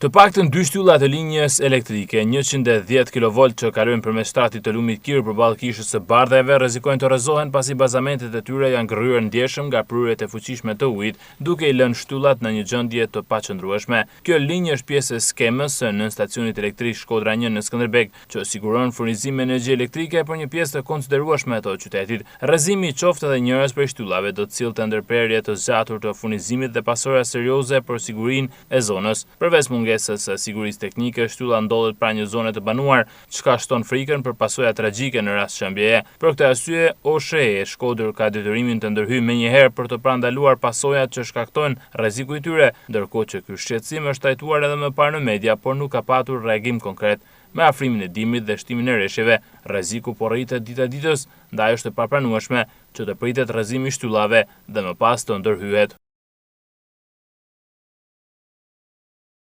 Të paktën dy shtylla të linjës elektrike 110 kilovolt që kalojnë përmes shtratit të lumit Kir përballë kishës së Bardhajve rrezikojnë të rrëzohen pasi bazamentet e tyre janë gërryer ndjeshëm nga prurjet e fuqishme të ujit, duke i lënë shtyllat në një gjendje të paqëndrueshme. Kjo linjë është pjesë e skemës së nënstacionit elektrik Shkodra 1 në Skënderbeg, që siguron furnizim me energji elektrike për një pjesë të konsiderueshme të qytetit. Rrëzimi qoftë edhe njërës prej shtyllave do të sillte ndërprerje të zgjatur të furnizimit dhe pasoja serioze për sigurinë e zonës. Përveç mungesës së sigurisë teknike, shtylla ndodhet pranë një zone të banuar, çka shton frikën për pasoja tragjike në rast shembjeje. Për këtë arsye, OSHEE Shkodër ka detyrimin të ndërhyjë menjëherë për të parandaluar pasojat që shkaktojnë rreziku i tyre, ndërkohë që ky shqetësim është trajtuar edhe më parë në media, por nuk ka patur reagim konkret. Me afrimin e dimrit dhe shtimin e reshjeve, rreziku po rritet dita ditës, ndaj është e papranueshme që të pritet rrëzimi i shtyllave dhe më pas të ndërhyhet.